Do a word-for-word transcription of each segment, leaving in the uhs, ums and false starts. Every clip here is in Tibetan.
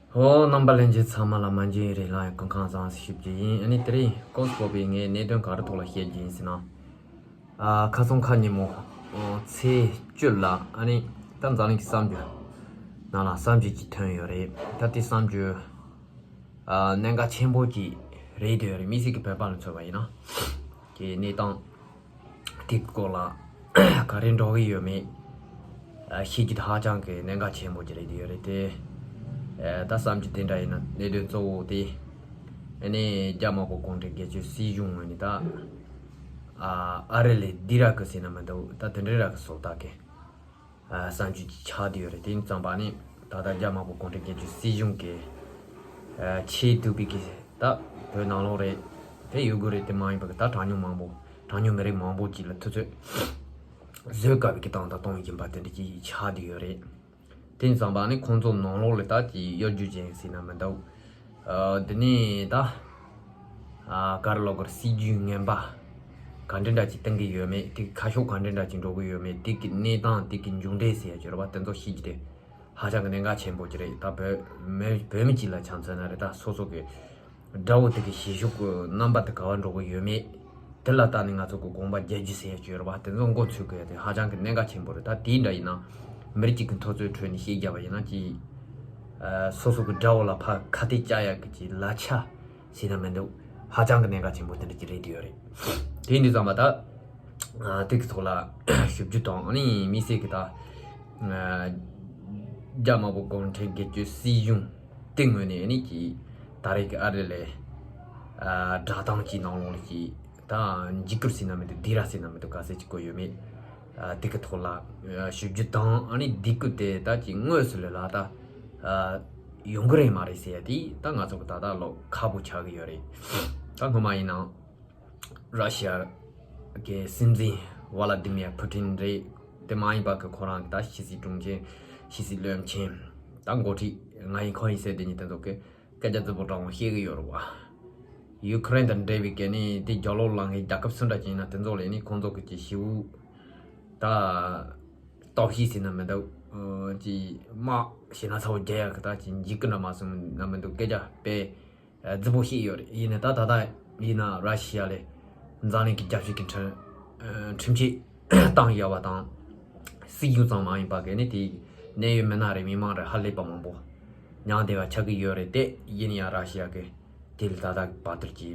ཨོ། རྣམ་པ་ལྷན་རྒྱས་ཚང་མ་ལ་མ་འཇིགས་རེ་ལ་སྐུ་ཁམས་བཟང་ཞུ་རྒྱུ་ཡིན། ཨ་ནི་དེ་རིང་ཀོང་སྤོ་པའི་ངའི་གནད་དོན་ག་རེ་ཐོག་ལ་བཤད་རྒྱུ་ཡིན་ཟེར་ན། ཨ། ཁ་སང་ཁ་ཉིན་མོ། ཨོ། ཚེས་བཅུ་ལ་ཨ་ནི་ད་འཛམ་གླིང་གི་གསར་འགྱུར་ནང་ལ་གསར་འགྱུར་ཅིག་ཐོན་ཡོད་རེད། ད་དེ་གསར་འགྱུར། ཨ། གནད་འགག་ཆེན་པོ་ཅིག་རེད་འདོད་རེད། དམིགས་བསལ་གྱི་བོད་པ་ལ་མཚོན་པ་ཡིན་ན། གི་གནས་སྟངས་དེ་སྐོར་ལ་ག་རེ་འགྲོ་གི་ཡོད་མེད། ཨ། ཤེས་རྒྱུ་དེ་ཧ་ཅང་གི་གནད་འགག་ཆེན་པོ་ཅིག་རེད་འདོད་རེད་དེ། ཨ། ད་བསམ་རྒྱུ་དེ་འདྲ་ཡིན་ན། གནད་དོན་གཙོ་བོ་དེ་ཨ་ནི་རྒྱ་དམར་པོ་གུང་ཁྲན་སྒེར་གཅོད་སྲིད་གཞུང་ངོས་ནས་ད། ཨ། ཨ་རི་ལ་སྡིགས་ར་གི་ཟེར་ན་མི་འདུག་ད་དེ་འདྲའི་ར་གི་སོ་ད་གི། ཨ། གསར་འགྱུར་ཅིག་ཆགས་བསྡད་ཡོད་རེད། དེ་ཡིན་ཙང་པ་ནི་ད་ལྟ་རྒྱ་དམར་པོ་གུང་ཁྲན་སྒེར་གཅོད་སྲིད་གཞུང་གི། ཨ། ཆེས་མཐོ་པའི་གི་ད་བོད་ནང་ལོགས་རེད། དེ་ཡུལ་སྐོར་རེད། དེ་མ་ཡིན་པ་གི་ད་གྲངས་ཉུང་མང་པོ། གྲངས་ཉུང་མི་རིགས་མང་པོ་ཅིག་ལ་ཐུབ་ཚོད་བཟོད་དཀའ་བའི་གི་སྟངས་དང་གཏོང་བཞིན་པ་དེ་འདྲ་ཅིག་ཆགས་བསྡད་ཡོད་རེད། དེ་ཡིན་ཙང་པ་ནི་ཁོང་ཚོ་ནང་ལོགས་ལ་ད་ཅིག་གཡོ་སྒྱུ་ཅན་ཟེར་ན་མི་འདུག་ཨ། དེ་ནས་ད། ཨ། ག་རེ་ལབ་དགོས་རེད། སྲིད་ཇུས་ངན་པ་ག་འདྲ་འདྲ་ཅིག་བཏིང་གི་ཡོད་མེད། དེ་ཁ་ཕྱོགས་ག་འདྲ་འདྲ་ཅིག་འགྲོ་གི་ཡོད་མེད། དེ་གི་གནས་སྟངས། དེ་གི་མཇུག་འབྲས་ཟེར་ཡ་ཅིག་ཡོད་རེད་པ། དེ་ཚོ་ཤེས་རྒྱུ་དེ་ཧ་ཅང་གི་གནད་འགག་ཆེན་པོ་ཅིག་རེད། ད་བོད་མི་བོད་མི་སྤྱི་ལ་ཆ་མཚོན་ན་རེད། ད་སོ་སོ་གི་དགྲ་བོ་དེ་གི་བྱེད་ཕྱོགས་གི་རྣམ་པ་དེ་ག་པར་འགྲོ་གི་ཡོད་མེད། དེ་ལ་བལྟས་ནས་ང་ཚོ་གི་དགོངས་པ་རྒྱག་རྒྱུ་ཟེར་ཡ་ཅིག་ཡོད་རེད་པ། དེ་ཚོ་མགོ་འཚོས་དགོས་ཡ་དེ་ཧ་ཅང་གི་གནད་འགག་ཆེན་པོ་རེད། ད་དེའི་འདྲ་ཡིན་ན་མི་རིགས་གཅིག་གི་འཐབ་རྩོད་ཁྲོད་ནས་བཤད་རྒྱབ་པ་ཡིན་ན་ཅིག་ཨ། སོ་སོ་གི་དགྲ་བོ་ལ་ཕར་ཁ་གཏད་བཅག་ཡག་གི་ཅིག་ལག་ཆ་ཟེར་ན་མི་འདུག་ཧ་ཅང་གི་གནད་འགག་ཆེན་པོ་དེ་འདྲ་ཅིག་རེད་འདོད་ཡོད་རེད། དེ་ཡིན་དུས་ཙམ་པ་ད། ཨ། དེ་གི་ཐོག་ལ་ཞིབ་འཇུག་དང་། ཨ་ནི་དམིགས་བསལ་གི་ད། ཨ། རྒྱ་དམར་པོ་གུང་ཁྲན་སྒེར་གཅོད་སྲིད་གཞུང་དེ་ངོས་ནས་ཨ་ནི་ཅིག་ད་རེས་ཀྱི་ཨ་རི་ལ། ཨ། བསྒྲགས་གཏམ་གྱི་ནང་ལོགས་ལ་ཅིག་ད་འཇིགས་སྐུལ་ཟེར་ན་མི་འདུག་སྡིགས་ར་ཟེར་ན་མི་འདུག་ག་ཚོད་ཅིག་བཀོད་ཡོད་མེད། ཨ། དེ་གི་ཐོག་ལ་ཞིབ་འཇུག་དང་། ཨ་ནི་སྡིགས་སྐུལ་དེ་ད་ཅིག་དངོས་སུ་ལ་ལ་ད། ཨ། ཡོང་གི་རེད་མ་རེད་ཟེར་ཡ་དེ་ད་ང་ཚོ་གི་ད་ལྟ་ལོ་ཁག་པོ་ཆགས་ཀྱི་ཡོད་རེད། ད་སྔོན་མ་ཡིན་ན་ར་ཤི་ཡ་གི་སྲིད་འཛིན་ཝ་ལ་དི་མིར་ཕུ་ཏིན་རེད། དེ་མ་ཡིན་པ་གི་ཁོ་རང་གི་ད་ཕྱི་སྲིད་དྲུང་ཆེ། ཕྱི་སྲིད་བློན་ཆེན། ད་འགོ་ཁྲིད་ང་ཡིན་ཁོ་ཡིན་ཟེར་དེ་གཉིས་དེ་ཚོ་གི་སྐད་ཆ་རྫིག་པོ་དྲང་པོ་བཤད་གི་ཡོད་རེད་བ། ཡུ་ཁུ་རེན་དང་འབྲེལ་བའི་གལ་ནི་དེ་རྒྱབ་ལོགས་ལངས་མཁན་རྒྱལ་ཁབ་སུ་འདྲ་ཅིག་ཡིན་ན་དེ་ཚོ་ལ་ནི་ཁོང་ཚོ་གི་ཅིག་ཞི་བོ་ད་སྟོབས་ཤུགས་ཟེར་ན་མི་འདུག་ཨ། ཅིག་དམག་ཞེ་ན་ཚ་བོ་རྒྱག་ཡག་གི་ད་ཅིག་འཇིགས་སྐུལ་འདྲ་མ་སོང་ན་མི་འདུག་སྐད་ཆ་དཔེ་རྫིག་པོ་བཤད་ཡོད་རེད། ཡིན་ནའི་ད་ད་ལྟ་ཡིན་ན་ར་ཤི་ཡ་ལ་འཛམ་གླིང་གི་རྒྱལ་སྤྱི་གི་ཁྲིམས་ཁྲིམས་ཆད་བཏང་ཡོད་པ་དང་། སྲིད་གཞུང་ཙམ་མ་ཡིན་པ་གི་ནི་དེའི་གནད་ཡོད་མི་སྣ་རེད། མི་མང་རེད། ཧ་ལས་པ་མང་པོ་མྱངས་བསྡད་པ་ཆགས་ཀྱི་ཡོད་རེད་དེ། ཡིན་ཡང་ར་ཤི་ཡ་གི་དེ་ལ་ད་ལྟ་བར་དུ་གྱི་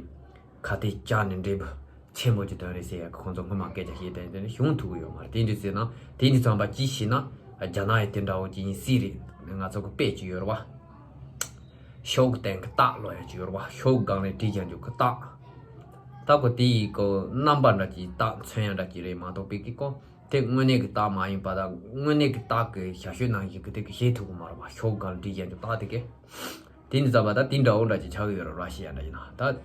ཁ་གཏད་བཅག་ནས་འབྲས་བུ་ཆེན་པོ་ཅིག་ཐོན་རེད་ཟེར་ཡ་གི་ཁོང་ཚོ་སྔོན་མ་སྐད་ཆ་བཤད་དེ་དེ་ནི་བྱུང་ཐུབ་ཀྱི་ཡོད་མ་རེད། དེ་འདྲ་ཟེར་ན་དེ་འདྲ་ཙམ་པ་ཅིག་བྱས་ན་རྒྱ་ནག་ཡི་དེ་འདྲ་བོ་ཅིག་ཡིན་སྲིད་རེད། ང་ཚོ་གི་དཔེ་ཅིག་ཡོད་རེད་བ། ཤོག་གུ་སྟེང་གི་རྟགས་ལོ་ཡ་ཅིག་ཡོད་རེད་བ། ཤོག་གུ་སྒང་ལ་བྲིས་བཞག་རྒྱུ་གི་རྟགས། ད་གོ་དེ་ཡི་གོ་རྣམ་པ་འདྲ་ཅིག་རྟགས་མཚོན་ཡ་འདྲ་ཅིག་རེད་མ་གཏོགས་པའི་གི་གོ་དེ་དངོས་གནས་ཀྱི་རྟགས་མ་ཡིན་པ་དང་། དངོས་གནས་ཀྱི་རྟགས་ཀྱི་ཞབས་ཞུ་གནང་བཞིན་གྱི་དེ་གི་ཤེས་ཐུབ་ཀྱི་མ་རེད་བ། ཤོག་གུ་སྒང་ལ་བྲིས་བཞག་རྒྱུ་རྟགས་དེ་གི། དེ་འདྲ་ཙམ་པ་ད་དེ་འདྲ་བོ་འདྲ་ཅིག་ཆགས་ཀྱི་ཡོད་རེད། ར་ཤི་ཡ་འདྲ་ཡིན་ན་ད།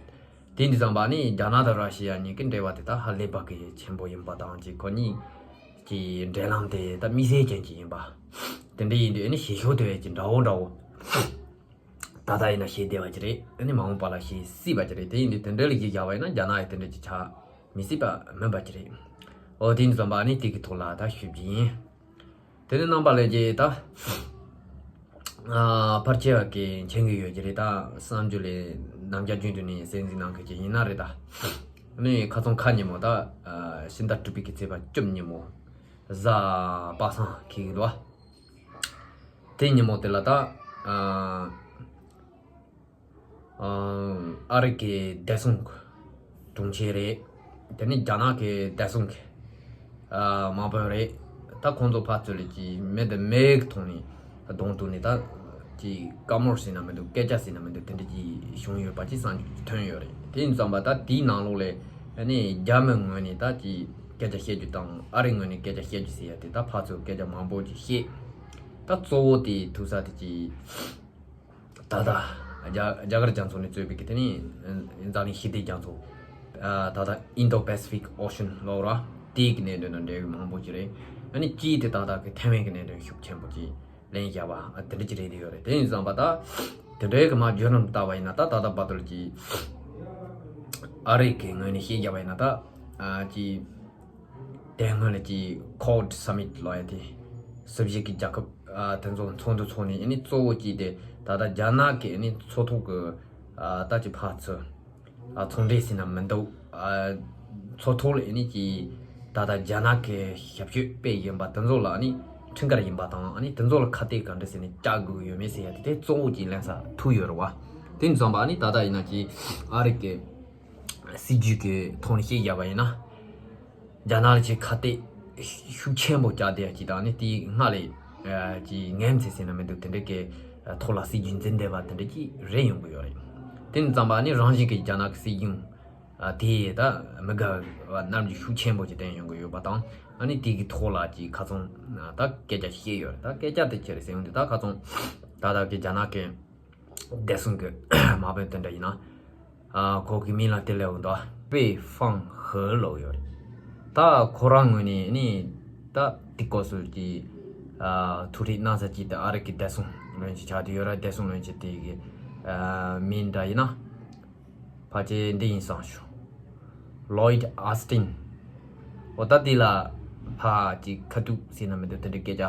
དེ་འདྲ་ཙམ་པ་ནི་རྒྱ་ནག་དང་ར་ཤི་ཡ་གཉིས་ཀྱི་འབྲེལ་བ་དེ་ད་ཧ་ལས་པ་གི་ཆེན་པོ་ཡིན་པ་དང་། ཅིག་ཁོ་གཉིས་ཀྱི་འབྲེལ་ལམ་དེ་ད་དམིགས་བསལ་ཅན་ཅིག་ཡིན་པ། དེ་འདྲ་ཡིན་དུས་ཨ་ནི་བྱེད་ཕྱོགས་དེ་བས་ཀྱི་འདྲ་བོ་འདྲ་བོ་ད་ལྟ་ཡིན་ན་བྱེད་བསྡད་པ་ཅིག་རེད། ཨ་ནི་མ་འོངས་པ་ལ་བྱེད་སྲིད་པ་ཅིག་རེད། དེ་ཡིན་དུས་དེ་འདྲ་ལ་གཞི་བཞག་པ་ཡིན་ན་རྒྱ་ནག་ཡི་དེ་འདྲ་ཅིག་ཆགས་མི་སྲིད་པ་མིན་པ་ཅིག་རེད། འོ། དེ་འདྲ་ཙམ་པ་ཨ་ནི་དེ་གི་ཐོག་ལ་ད་ཞུ་རྒྱུ་ཡིན། དེ་ནས་རྣམ་པ་ལྷན་རྒྱས་ད། ཨ། ཕལ་ཆེ་བ་གིས་མཁྱེན་གྱི་ཡོད་ཀྱི་རེད། ད་གསར་འགྱུར་ལས་ནམ་རྒྱུན་རྒྱུན་དུ་ནས་གསན་གཟིགས་གནང་མཁན་ཅིག་ཡིན་ན་རེད་ད། ནི་ཁ་སང་ཁ་ཉིན་མོ་ད། ཨ། ཕྱི་ཟླ་དྲུག་པའི་གི་ཚེས་པ་བཅུ་ཉིན་མོ། གཟའ་པ་སངས་འཁེལ་གི་འདུག་བ། དེ་ཉིན་མོ་དེ་ལ་ད། ཨ། ཨ། ཨ་རི་གི་བདེ་སྲུང་དྲུང་ཆེ་རེད། དེ་ནས་རྒྱ་ནག་གི་བདེ་སྲུང་གི། ཨ། དམག་དཔོན་རེད། ད་ཁོང་ཚོ་ཕར་ཚུར་ལ་ཅིག་མི་དང་མིའི་ཐོག་ནས་གདོང་གཏུག་ནས་ད་ཅིག་བཀའ་མོལ་ཟེར་ན་མི་འདུག་སྐད་ཆ་ཟེར་ན་མི་འདུག་དེ་འདྲ་ཅིག་བྱུང་ཡོད་པ་ཅིག་གསར་འགྱུར་ཐོན་ཡོད་རེད། དེ་ཡིན་ཙང་པ་ད་དེའི་ནང་ལོགས་ལ་ཨ་ནི་རྒྱ་མི་ངོས་ནས་ད་ཅིག་སྐད་ཆ་བཤད་རྒྱུ་དང་། ཨ་རི་ངོས་ནས་སྐད་ཆ་བཤད་རྒྱུ་ཟེར་ཡ་དེ་ད་ཕར་ཚུར་སྐད་ཆ་མང་པོ་ཅིག་བཤད། ད་གཙོ་བོ་དེ་ཐུག་ས་དེ་ཅིག་ད་ལྟ་རྒྱ་རྒྱ་གར་རྒྱ་མཚོ་ནས་གཙོས་པའི་གི་དེ་ནི་འཛམ་གླིང་ཞི་བདེ་རྒྱ་མཚོ། ཨ། ད་ལྟ་Indo Pacific Ocean ལབ་ར། དེའི་གི་གནད་དོན་དང་འབྲེལ་བའི་མང་པོ་ཅིག་རེད། ཨ་ནི་གཅིག་དེ་ད་ལྟ་གི་ཐའེ་ཝན་གི་གནད་དོན་ཤུགས་ཆེན་པོ་ཅིག་ལན་བརྒྱབ་པ། ཨ། དེ་འདྲ་ཅིག་རེད་དེ་ཡོད་རེད། དེ་ཡིན་ཙང་པ་ད་དེ་འདྲའི་གི་མ་བརྗོད་རྣམས་ལྟ་བ་ཡིན་ན། ད་ད་ལྟ་བར་དུ་ཅིག་ཨ་རི་གི་ངོས་ནས་བཤད་བརྒྱབ་པ་ཡིན་ན། ད། ཨ། ཅིག་དེ་སྔོན་ལ་ཅིག་Quad Summit ལབ་ཡ་དེ། སུམ་བཞི་གི་རྒྱལ་ཁབ་ ཨ་དེ་ཚོ་ཚོགས་འདུ་ཚོགས་ནས་ཨ་ནི་གཙོ་བོ་གཅིག་དེ་ད་ལྟ་རྒྱ་ནག་གི་ཨ་ནི་མཚོ་ཐོག་གི་ཨ་ད་ཅི་ཕར་ཚུར་ཨ་ཚོང་འབྲེལ་ཟེར་ན་མི་འདུག་ཨ་མཚོ་ཐོག་ལ་ཨ་ནི་ཀྱི་ད་ལྟ་རྒྱ་ནག་གི་ཞབས་ཞུ་སྤེལ་བཞིན་པ་དེ་ཚོ་ལ་ཨ་ནི་ཁྲིམས་འགལ་ཡིན་པ་དང་ཨ་ནི་དེ་ཚོ་ལ་ཁ་གཏད་ག་འདྲ་ཟེར་ནས་བཅག་དགོས་ཀྱི་ཡོད་མེད་ཟེར་ཡ་དེ་དེ་གཙོ་བོ་གཅིག་ལེན་ས་ཐུག་ཡོད་རེད་བ། དེ་ཙམ་པ་ཨ་ནི་ད་ལྟ་ཡིན་ན་ཀྱི་ཨ་རི་གི་སྲིད་ཇུས་ཀྱི་ཐོག་ནས་བཤད་བཞག་པ་ཡིན་ན། རྒྱ་ནག་ལ་ཅིག་ཁ་གཏད་ཤུགས་ཆེན་པོ་བཅག་བསྡད་ཡ་ཅིག་དང་ནི་དེའི་སྔ་ལས་ཨ་ཅིག་ངན་ཚད་ཟེར་ན་མི་འདུག་དེ་འདྲ་གི་ཐོག་ལ་སྲིད་ཇུས་འཛིན་བསྡད་པ་དེ་འདྲ་ཅིག་རེད་ཡོང་གི་ཡོད་རེད། དེ་ཙམ་པ་ནི་རང་བཞིན་གྱི་རྒྱ་ནག་གི་སྲིད་གཞུང་ཨ་དེ་ད་མི་དགའ་བ་ནམ་རྒྱུན་ཤུགས་ཆེན་པོ་ཅིག་བསྟན་ཡོང་གི་ཡོད་པ་དང་ཨ་ནི་དེ་གི་ཐོག་ལ་ཅིག་ཁ་ཚོན་ད་སྐད་ཆ་བཤད་ཡོད་རེད། ད་སྐད་ཆ་དེ་ཅི་རེད་ཟེར་ཡོང་དུས་ད་ཁ་ཚོན་ད་ལྟ་གི་རྒྱ་ནག་གི་བདེ་སྲུང་གི་དམག་དཔོན་དེ་འདྲ་ཡིན་ན། ཨ་ཁོ་གི་མིང་ལ་དེ་ལས་འོང་དོ་པེ་ཧྥང་ཧེ་ལོ་ཡོད་རེད། ད་ཁོ་རང་ངོས་ནས་ནི་ད་དེ་སྐབས་སུ་གི་ཨ་ཐུག་འཕྲད་གནང་ས་གཅིག་དེ་ཨ་རི་གི་བདེ་སྲུང་བློན་ཆེན་ཆགས་བསྡད་ཡོད་རེད། བདེ་སྲུང་བློན་ཆེན་དེ་གི་ཨ་མིང་འདྲ་ཡིན་ན། ཕལ་ཆེར་འདི་ཡིན་བསམ་བྱུང་། ལོའིད་ཨོ་སི་ཏིན། འོ་ད་འདི་ལ་ཕ་ཅིག་ཁ་ཐུག་ཟེར་ན་མི་འདུག་དེ་འདྲའི་སྐད་ཆ་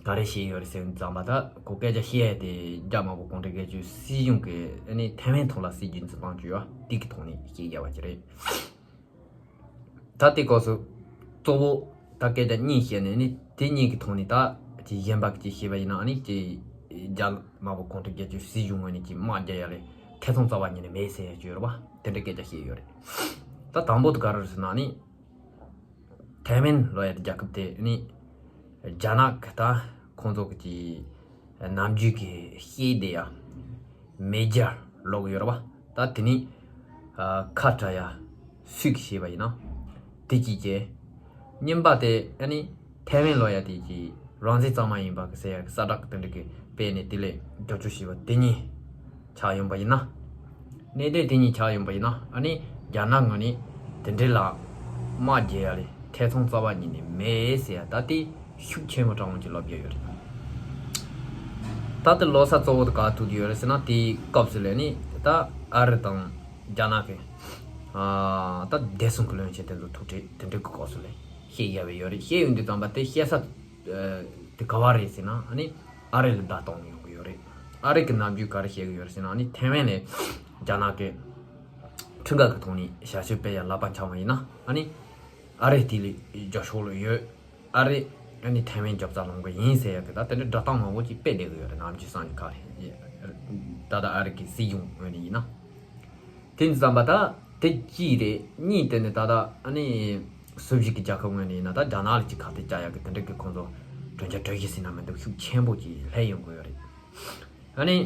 ག་རེ་བཤད་ཡོད་རེད་ཟེར་ཙམ་པ་ད་ཁོ་སྐད་ཆ་བཤད་ཡས་དེ་རྒྱ་དམར་པོ་གུང་ཁྲན་སྒེར་གཅོད་སྲིད་གཞུང་གི་ཨ་ནི་ཐའེ་ཝན་ཐོག་ལ་སྲིད་ཇུས་འཛིན་སྟངས་བཅོས་ཡ་དེ་གི་ཐོག་ནས་བཤད་ཡ་བ་ཅིག་རེད། ད་དེ་སྐབས་སུ་གཙོ་བོ་ད་སྐད་ཆ་གཉིས་བཤད་ནས་ནི་དེ་གཉིས་ཀྱི་ཐོག་ནས་ད་ཅིག་གཞན་པ་ཅིག་བཤད་པ་ཡིན་ན་ཨ་ནི་ཅིག་རྒྱ་དམར་པོ་གུང་ཁྲན་སྒེར་གཅོད་སྲིད་གཞུང་ངོས་ནས་ཅིག་དམག་རྒྱག་ཡ་ལས་ཐེ་ཚོམ་རྩ་བ་ཉིད་ནས་མེད་ཟེར་ཡ་བཅོས་རེད་བ། དེ་འདྲ་སྐད་ཆ་བཤད་ཡོད་རེད། ད་དང་པོ་དེ་ག་རེ་རེད་ཟེར་ན་ནི། ཐའེ་ཝན་ལབ་ཡ་དེ་རྒྱལ་ཁབ་དེ་ནི་རྒྱ་ནག་གི་ད་ཁོང་ཚོ་གི་ནམ་རྒྱུན་གི་བཤད་བསྡད་ཡ་མེ་སྦྱར་ལབ་ཀྱི་ཡོད་རེད་བ། ད་དེ་ནི་ཨ་ཁ་བྲལ་ཡ་སུས་གི་བཤད་པ་ཡིན་ན་དེ་གཅིག་བྱས། གཉིས་པ་དེ་ཨ་ནི་ཐའེ་ཝན་ལབ་ཡ་དེ་གི་རང་བཙན་གཙང་མ་ཡིན་པ་གི་ཟེར་ཡ་གི་གསལ་བསྒྲགས་དེ་འདྲ་གི་སྤེལ་ནས་དེ་ལས་རྒྱབ་སྐྱོར་བྱས་པ་དེ་གཉིས་ཆགས་ཡོང་པ་ཡིན་ན། གནད་དོན་དེ་གཉིས་ཆགས་ཡོང་པ་ཡིན་ན་ཨ་ནི་རྒྱ་ནག་ངོས་ནས་དེ་འདྲའི་ལ་དམག་རྒྱག་ཡ་ལས་ཐེ་ཚོམ་རྩ་བ་ཉིད་ནས་མེད་ཟེར་ཡ་ད་དེ་ཤུགས་ཆེན་པོ་དྲང་བོ་ཅིག་ལབ་རྒྱུ་ཡོད་རེད། ད་དེ་ལོ་ས་གཙོ་བོ་དེ་ག་ཐུག་རྒྱུ་ཡོད་རེད་ཟེར་ན་དེའི་སྐབས་སུ་ལས་ནི་ད་ཨ་རི་དང་རྒྱ་ནག་གི་ཨ་ད་བདེ་སྲུང་གི་བློན་ཆེན་དེ་ཚོ་ཐུག་འཕྲད་དེ་འདྲའི་གི་སྐབས་སུ་ལས་བཤད་ཡ་བས་ཡོད་རེད། བཤད་ཡོང་དུས་ཙམ་པ་དེ་བཤད་ས་དེ་ག་བ་རེད་ཟེར་ན་ཨ་ནི་ཨ་རི་ལ་བརྡ་གཏོང་ཡོང་གི་ཡོད་རེད། ཨ་རི་གི་ནམ་རྒྱུན་ག་རེ་བཤད་གི་ཡོད་རེད་ཟེར་ན་ཨ་ནི་ཐའེ་ཝན་ལ་རྒྱ་ནག་གི་ཁྲིམས་འགལ་གི་ཐོག་ནས་ཞབས་ཞུ་སྤེལ་ཡ་ལག་པ་འཆང་བ་ཡིན་ན་ཨ་ནི་ཨ་རི་དེ་ལ་རྒྱབ་ཕྱོགས་ལ་ཡོད། ཨ་རི་ཨ་ནི་ཐའེ་ཝན་རྒྱབ་རྩ་ལོངས་གི་ཡིན་ཟེར་ཡ་གི་ད་དེ་འདྲའི་བསྒྲགས་གཏམ་མང་པོ་ཅིག་སྤེལ་བསྡད་གི་ཡོད་རེད། ནམ་རྒྱུན་སང་ཉིན་ག་རེ་ད་ལྟ་ཨ་རི་གི་སྲིད་གཞུང་ངོས་ནས་ཡིན་ན། དེ་ཙམ་པ་ད་དེ་གཅིག་རེད། གཉིས་དེ་ནི་ད་ལྟ་ཨ་ནི་སུ་བཞི་གི་རྒྱལ་ཁབ་ངོས་ནས་ཡིན་ན་ད་རྒྱ་ནག་ལ་ཅིག་ཁ་གཏད་བཅག་ཡག་གི་དེ་འདྲ་གི་ཁོང་ཚོ་གྲོས་འཆར་གྲོས་གཞི་ཟེར་ན་མི་འདུག་ཤུགས་ཆེན་པོ་ཅིག་སླེབས་ཡོང་གི་ཡོད་རེད། ཨ་ནི་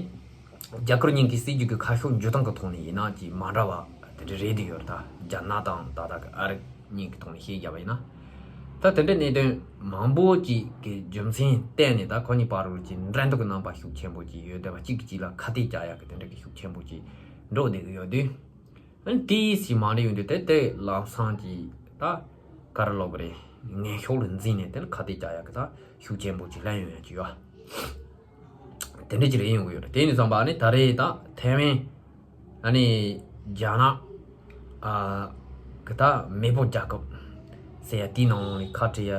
རྒྱ་གར་གཉིས་ཀྱི་སྲིད་ཇུས་ཀྱི་ཁ་ཕྱོགས་འཇོག་སྟངས་ཀྱི་ཐོག་ནས་ཡིན་ན་ཅིག་མ་འདྲ་བ་དེ་འདྲ་རེད་དེ་ཡོད་རེད། ད་རྒྱ་ནག་དང་ད་ལྟ་གི་ཨ་རི་གཉིས་ཀྱི་ཐོག་ནས་བཤད་བརྒྱབ་པ་ཡིན་ན། ད་དེ་འདྲའི་གནད་དོན་མང་པོ་ཅིག་གི་རྒྱུ་མཚན་བརྟེན་ནས་ད་ཁོ་གཉིས་བར་ལ་ཅིག་འགྲན་བསྡུར་གྱི་རྣམ་པ་ཤུགས་ཆེན་པོ་ཅིག་ཡོད་བསྡད་པ་གཅིག་གིས་གཅིག་ལ་ཁ་གཏད་བཅག་ཡག་གི་དེ་འདྲ་གི་ཤུགས་ཆེན་པོ་ཅིག་འགྲོ་བསྡད་ཀྱི་ཡོད་དུས། ཨ་ནི་དེའི་སྲིད་མ་འདྲ་ཡོང་དུས་དེ་དེ་ལམ་སང་གི་ད་ག་རེ་ལབ་དགོས་རེད། ངན་ཕྱོགས་ལ་འཛིན་ནས་དེ་ལ་ཁ་གཏད་བཅག་ཡག་གི་ད་ཤུགས་ཆེན་པོ་ཅིག་སླེབས་ཡོང་ཡག་ཅིག་ཡོད། དེ་འདྲ་ཅིག་རེད་ཡོང་གི་ཡོད་རེད། དེ་ནས་བསམ་པ་ཨ་ནི་ད་རེས་ད་ཐའེ་ཝན་ཨ་ནི་རྒྱ་ནག་ཨ་གི་ད་མེས་པོ་རྒྱལ་ཁབ་ཟེར་ཡ་དེའི་ནང་ནས་ཁ་བྲལ་ཡ་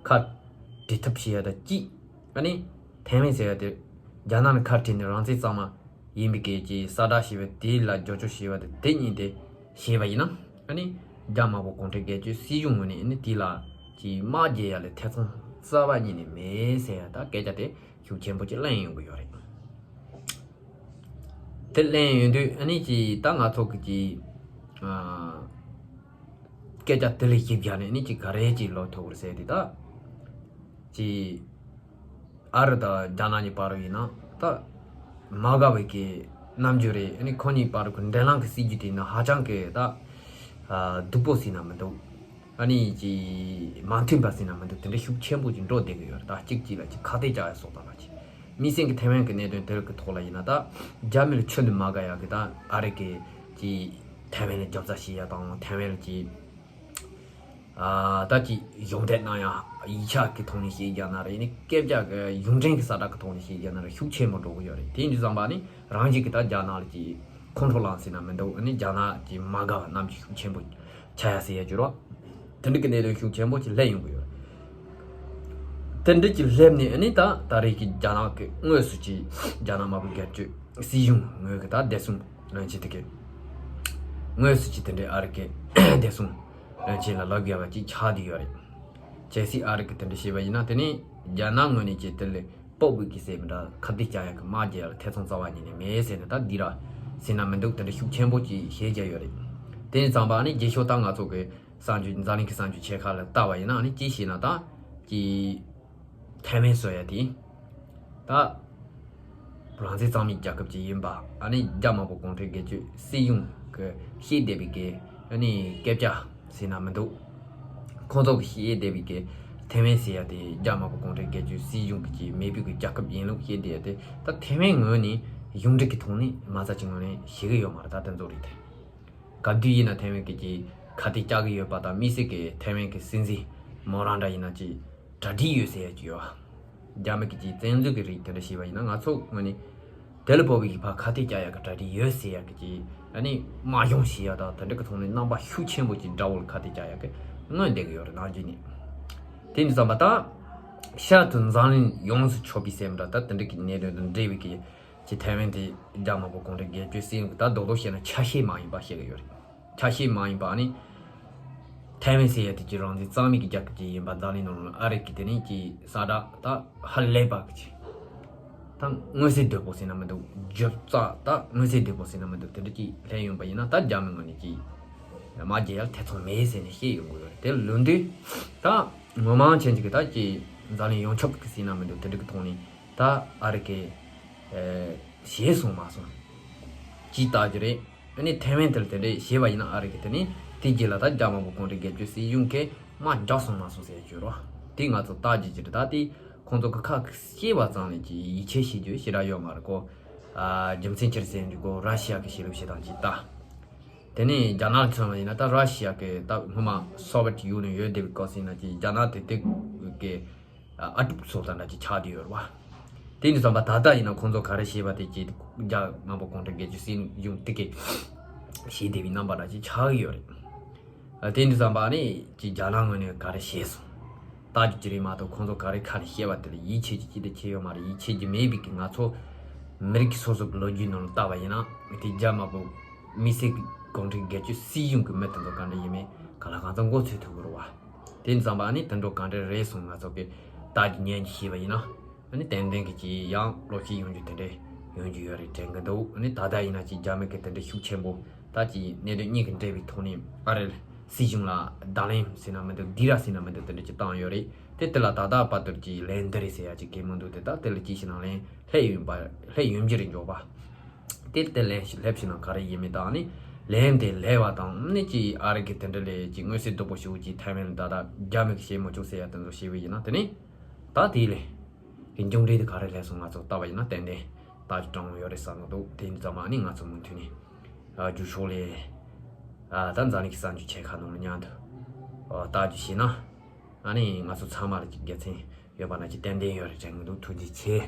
ཁ་བྲལ་ཐབས་བྱེད་ཡ་ད་གཅིག་ཨ་ནི་ཐའེ་ཝན་ཟེར་ཡ་དེ་རྒྱ་ནག་ནས་ཁ་བྲལ་ནས་རང་བཙན་གཙང་མ་ཡིན་པའི་སྐད་ཀྱི་གསལ་བསྒྲགས་བྱས་པ་དེ་ལ་རྒྱབ་སྐྱོར་བྱས་པ་དེ་དེ་གཉིས་དེ་བྱས་པ་ཡིན་ན་ཨ་ནི་རྒྱ་དམར་པོ་གུང་ཁྲན་སྒེར་གཅོད་སྲིད་གཞུང་ངོས་ནས་ཨ་ནི་དེ་ལ་ཀྱི་དམག་རྒྱག་ཡ་ལས་ཐེ་ཚོམ་རྩ་བ་ཉིད་ནས་མེད་ཟེར་ཡ་ད་སྐད་ཆ་དེ་ཤུགས་ཆེན་པོ་ཅིག་གླེང་ཡོང་གི་ཡོད་རེད། དེ་གླེང་ཡོང་དུས་ཨ་ནི་ཀྱི་ད་ང་ཚོ་གི་ཀྱི་ཨ་སྐད་ཆ་དེ་ལས་ཞིབ་རྒྱག་ནས་ཨ་ནི་ཀྱི་ག་རེ་ཀྱི་ལོ་ཐོག་རེད་ཟེར་དེ་ད་ཀྱི། ཨ་རི་དང་རྒྱ་ནག་གཉིས་བར་ཡིན་ན་ད་མ་དགའ་བའི་གི་རྣམ་འགྱུར་རེད། ཨ་ནི་ཁོ་གཉིས་བར་གི་འབྲེལ་ལམ་གི་སྲིད་ཇུས་དེ་ཡིན་ན་ཧ་ཅང་གི་ད་ཨ་སྡུག་པོ་ཟེར་ན་མི་འདུག་ཨ་ནི་ཀྱི་མ་མཐུན་པ་ཟེར་ན་མི་འདུག་དེ་འདྲ་ཤུགས་ཆེན་པོ་ཅིག་འགྲོ་བསྡད་གི་ཡོད་རེད། ད་གཅིག་གཅིག་ལ་ཅིག་ཁ་གཏད་བཅག་ཡ་སོགས་དང་ལ་ཅིག་དམིགས་བསལ་གི་ཐའེ་ཝན་གི་གནད་དོན་དེ་རིགས་གི་ཐོག་ལ་ཡིན་ན་ད་རྒྱ་མི་ལ་ཁྱོན་ནས་མ་དགའ་ཡ་གི་ད་ཨ་རི་གི་ཀྱི་ཐའེ་ཝན་ལ་རྒྱབ་རྩ་བྱེད་ཡ་དང་ཐའེ་ཝན་ལ་ཀྱི། ཨ་ད་ཅི་གཞོགས་འདེགས་གནང་ཡ་ཡིག་ཆ་གི་ཐོག་ནས་བཤད་རྒྱུ་ན་རེད། ནི་སྐད་ཆ་གི་ཡུན་ཕྲན་གི་གསལ་བསྒྲགས་གི་ཐོག་ནས་བཤད་རྒྱུ་ན་རེད། ཤུགས་ཆེན་པོ་འགྲོ་གི་ཡོད་རེད། དེ་ཡིན་དུས་ཙམ་པ་ནི་རང་བཞིན་གི་ད་རྒྱ་ནག་ལ་ཅི་ཁོང་ཁྲོ་ལངས་ཟེར་ན་མི་འདུག་ནི་རྒྱ་ནག་གི་མ་དགའ་བ་རྣམས་ཀྱི་ཤུགས་ཆེན་པོ་ཆགས་ཡ་ཟེར་ཡ་བརྗོད་རོགས། དེ་འདྲ་གི་གནད་དོན་ཤུགས་ཆེན་པོ་ཅིག་སླེབས་ཡོང་གི་ཡོད་རེད། དེ་འདྲ་གྱི་སླེབས་ནས་ཨ་ནི་ད་ད་རེས་ཀྱི་རྒྱ་ནག་གི་དངོས་སུ་ཅིག་རྒྱ་ནག་དམར་པོའི་སྒེར་གཅོད་སྲིད་གཞུང་ངོས་ཀྱི་ད་བདེ་སྲུང་བློན་ཆེན་དེ་གི་དངོས་སུ་ཅིག་དེ་འདྲའི་ཨ་རི་གི་བདེ་སྲུང་བློན་ཆེན་ལ་ལབ་དགོས་པ་ཅིག་ཆགས་བསྡད་ཡོད་རེད། གལ་སྲིད་ཨ་རི་གི་དེ་འདྲ་བྱས་པ་ཡིན་ན་དེ་ནི་རྒྱ་ནག་ངོས་ནས་ཅིག་དེ་ལས་སྤོབས་པའི་གི་ཟེར་མི་འདྲ་ཁ་གཏད་བཅག་ཡག་གི་དམག་རྒྱག་ཡག་ལ་ཐེ་ཚོམ་རྩ་བ་ཉིད་ནས་མེད་ཟེར་ནས་ད་འདི་ར་ཟེར་ན་མི་འདུག་དེ་འདྲ་ཤུགས་ཆེན་པོ་ཅིག་བཤད་རྒྱུ་ཡོད་རེད། དེ་ཡིན་ཙང་པ་ཨ་ནི་རྗེས་ཕྱོགས་ད་ང་ཚོ་གི་གསར་འགྱུར་འཛམ་གླིང་གི་གསར་འགྱུར་ཆེ་ཁག་ལ་བལྟ་བ་ཡིན་ན་ཨ་ནི་ཅི་ཞེ་ན་ད་ཀྱི་ཐའེ་ཝན་བཟོ་ཡ་དེ་ད་རང་བཙན་གཙང་མའི་རྒྱལ་ཁབ་ཅིག་ཡིན་པ་ཨ་ནི་རྒྱ་དམར་པོ་གུང་ཁྲན་སྒེར་གཅོད་སྲིད་གཞུང་གི་བཤད་བསྡད་པའི་གི་ཨ་ནི་སྐད་ཆ་ཟེར་ན་མི་འདུག་ཁོང་ཚོ་གི་བཤད་བསྡད་པའི་གི་ཐའེ་ཝན་ཟེར་ཡ་དེ་རྒྱ་དམར་པོ་གུང་ཁྲན་སྒེར་གཅོད་སྲིད་གཞུང་གི་ཅིག་མེས་པོའི་གི་རྒྱལ་ཁབ་ཡིན་ལུགས་བཤད་བསྡད་ཡ་དེ་ད་ཐའེ་ཝན་ངོས་ནས་གཞུང་འབྲེལ་གྱི་ཐོག་ནས་མ་རྩ་ཅིག་ངོས་ནས་བྱེད་གི་ཡོད་མ་རེད། ད་དེ་ཚོ་རེད་དེ། ག་དུས་ཡིན་ན་ཐའེ་ཝན་གྱི་ཀྱི་ཁ་གཏད་བཅག་གི་ཡོད་པ་དང་དམིགས་བསལ་གྱི་ཐའེ་ཝན་གྱི་སྲིད་འཛིན་མོ་རང་འདྲ་ཡིན་ན་ཅིག་གྲ་སྒྲིག་ཡོད་ཟེར་ཡ་ཅིག་ཡོད། རྒྱ་མི་གི་ཅིག་བཙན་འཛུལ་གྱི་རིགས་དེ་འདྲ་བྱས་པ་ཡིན་ན་ང་ཚོ་ངོས་ནས་དེ་ལ་བབས་པའི་གི་ཕར་ཁ་གཏད་བཅག་ཡ་གི་གྲ་སྒྲིག་ཡོད་ཟེར་ཡ་གི་ཅིག་ཨ་ནི་དམག་སྦྱོང་བྱེད་ཡ་དང་དེ་འདྲ་གི་ཐོག་ནས་རྣམ་པ་ཤུགས་ཆེན་པོ་ཅིག་དགྲ་བོ་ལ་ཁ་གཏད་བཅག་ཡ་གི་མངོན་བསྡད་གི་ཡོད་རེད་ནང་རྒྱུ་ནས། དེ་འདི་ཙམ་པ་ད་ཤར་དུ་འཛམ་གླིང་ཡོངས་སུ་ཁྱབ་པའི་ཟེར་མི་འདྲ་ད་དེ་འདྲ་གི་གནད་དོན་དང་འབྲེལ་བའི་གི་ཅིག་ཐའེ་ཝན་དེ་རྒྱ་དམར་པོ་གུང་ཁྲན་སྒེར་གཅོད་སྲིད་གཞུང་གི་ད་རྡོག་རྡོག་བཤད་ན་ཆ་ཤས་མ་ཡིན་པ་བཤད་གི་ཡོད་རེད། ཆ་ཤས་མ་ཡིན་པ་ནི་ཐའེ་ཝན་ཟེར་ཡ་དེ་ཅིག་རང་བཙན་གཙང་མའི་གི་རྒྱལ་ཁབ་ཅིག་ཡིན་པ་འཛམ་གླིང་ནང་ལ་ཨ་རི་གི་དེ་ནི་ཅིག་ས་བསྒྲགས་ད་ཧ་ལས་པ་གི་ཅིག་ད་མངོན་གསལ་དོད་པོ་ཟེར་ན་མི་འདུག་རྒྱབ་རྩ་ད་མངོན་གསལ་དོད་པོ་ཟེར་ན་མི་འདུག་དེ་འདྲ་ཅིག་སླེབས་ཡོང་པ་ཡིན་ན་ད་རྒྱ་མི་ངོས་ནས་ཅིག་དམག་རྒྱག་ཡ་ལ་ཐེ་ཚོམ་མེད་ཟེར་ནས་བཤད་ཡོང་གི་ཡོད་རེད། དེ་ལ་ལོ་འདི་ད་ངོ་མ་མཁྱེན་ཅིག་གི་ད་ཅིག་འཛམ་གླིང་ཡོངས་ཁྱབ་ཀྱི་ཟེར་ན་མི་འདུག་དེ་འདྲ་གི་ཐོག་ནས་ད་ཨ་རི་གི་བྱས་སོང་མ་སོང་ཅིག་ལྟ་རྒྱུ་རེད། ཨ་ནི་ཐའེ་ཝན་དེ་ལ་དེ་འདྲས་བྱས་པ་ཡིན་ན་ཨ་རི་གི་དེ་ནི་དེ་རྗེས་ལ་ད་རྒྱ་དམར་པོ་གུང་ཁྲན་སྒེར་གཅོད་སྲིད་གཞུང་གིས་དམག་རྒྱག་སོང་མ་སོང་ཟེར་རྒྱུ་རོ། དེ་ང་ཚོ་ལྟ་རྒྱུ་ཅིག་རེད། ད་དེ་ཁོང་ཚོ་གི་ཁ་ཤས་པ་ཙམ་ལས་ཀྱི་ཡིད་ཆེས་བྱེད་རྒྱུ་ཞེ་དྲག་ཡོད་མ་རེད་ཀོ། ཨ་རྒྱུ་མཚན་ཅི་རེད་ཟེར་རྒྱུ་ཀོ་ར་ཤི་ཡ་གི་བྱེད་ལུགས་བྱེད་སྟངས་ཅིག་ལྟ། དེ་ནས་རྒྱ་ནག་ལ་མཚོན་པ་ཡིན་ན་ད་ར་ཤི་ཡ་གི་ད་སྔོན་མ་སོ་བེད་ཡུ་ནི་ཡོད་བསྡད་པའི་སྐབས་སུ་ཡིན་ན་ཅིག་རྒྱ་ནག་དེ་དེ་གི་ཨ་ཀྲུག་སོགས་དང་འདྲ་ཅིག་ཆགས་བསྡད་ཡོད་རེད་བ། དེ་ནི་བསམ་པ་ད་ལྟ་ཡིན་ན་ཁོང་ཚོ་ག་རེ་བྱས་པ་དེ་ཅིག་རྒྱ་དམར་པོ་གུང་ཁྲན་སྒེར་གཅོད་སྲིད་གཞུང་དེ་གི་བྱས་བསྡད་པའི་རྣམ་པ་འདྲ་ཅིག་ཆགས་ཀྱི་ཡོད་རེད། ཨ་དེ་ནི་བསམ་པ་ནི་ཅིག་རྒྱ་ནག་ངོས་ནས་ག་རེ་བྱས་སོང་། ལྟ་རྒྱུ་ཅི་རེད་མ་གཏོགས་ཁོང་ཚོ་ག་རེ་ཁ་ནས་བཤད་པ་དེ་ལ་ཡིད་ཆེས་རྒྱུ་ཅི་དེ་ཆེ་ཡོད་མ་རེད། ཡིད་ཆེས་རྒྱུ་མེད་པའི་གི་ང་ཚོ་མི་རིགས་ཀྱི་སོ་སོ་གི་ལོ་རྒྱུས་ནང་ལ་ལྟ་བ་ཡིན་ན་དེ་རྒྱ་དམར་པོ་དམིགས་བསལ་གྱི་གུང་ཁྲན་སྒེར་གཅོད་སྲིད་གཞུང་གི་མི་དེ་ཚོ་ག་འདྲ་ཡིན་མིན་གང་ལ་གང་འཚམ་མགོ་ཚོས་ཐུབ་ཀྱི་རེད་བ། དེ་ཙམ་པ་ཨ་ནི་དེ་འགྲོ་གང་འདྲ་རེད་སོང་ང་ཚོ་གི་ལྟ་རྒྱུ་ཉན་རྒྱུ་ཤེས་པ་ཡིན་ན་ཨ་ནི་ཏན་ཏན་གི་ཅི་ཡང་བློ་སྐྱེད་ཡོང་རྒྱུ་དེ་འདྲ་ཡོང་རྒྱུ་ཡོད་རེད་དྲན་གི་འདུག་ཨ་ནི་ད་ལྟ་ཡིན་ན་ཅི་རྒྱ་མི་གི་དེ་འདྲ་ཤུགས་ཆེན་པོ་ད་ཅི་གནད་དོན་གཉིས་ཀྱི་འབྲེལ་བའི་ཐོག་ནས་ཨ་རི་སྲིད་གཞུང་ལ་བརྡ་ལན་ཟེར་ན་མི་འདུག་སྡིགས་ར་ཟེར་ན་མི་འདུག་དེ་འདྲ་ཅི་བཏང་ཡོད་རེད། དེ་དེ་ལ་ད་ལྟ་བར་དུ་ཅི་ལན་འདི་རེད་ཟེར་ཡ་ཅི་གི་མི་འདུག་དེ་ད་དེ་ལ་ཅི་ཞིག་ན་ལན་སླེབས་ཡོང་པ་སླེབས་ཡོང་རྒྱུ་རེད་འཇོག་པ། དེ་དེ་ལན་ཞིག་སླེབས་ཞིག་ན་ག་རེ་ཡིན་མིན་དང་ནི་ལན་དེ་སླེབས་པ་དང་ནི་ཅི་ཨ་རི་གི་དེ་འདྲ་ལས་ཅི་མངོན་གསལ་དོད་པོ་ཞིག་ཅི་ཐའེ་ཝན་ལ་ད་ལྟ་རྒྱ་མི་གི་བྱེད་མི་ཆོག་ཟེར་ཡ་དེ་ཚོ་བྱས་པ་ཡིན་ན་དེ་ནི་ད་དེ་ལས་གི་མཇུག་འབྲས་དེ་ག་རེ་སླེབས་སོང་ང་ཚོ་ལྟ་བ་ཡིན་ན་ཏན་ཏན་ད་ཅི་དྲང་ཡོད་རེད་བསམ་གི་འདུག་དེ་ཡིན་ཙང་མ་ནི་ང་ཚོ་མུ་མཐུད་ནས་ཨ་རྒྱུ་ཤོག་ལས་ཨ་ད་འཛམ་གླིང་གི་གསར་འགྱུར་ཆེ་ཁག་ནང་ལ་མཉམ་དུ་ཨ་ལྟ་རྒྱུ་བྱས་ན་ཨ་ནི་ང་ཚོ་ཚང་མ་ལ་ཅིག་དགེ་མཚན་ཡོད་པ་ན་ཅིག་ཏན་ཏན་ཡོད་རེད་དྲན་གི་འདུག་ཐུགས་རྗེ་ཆེ།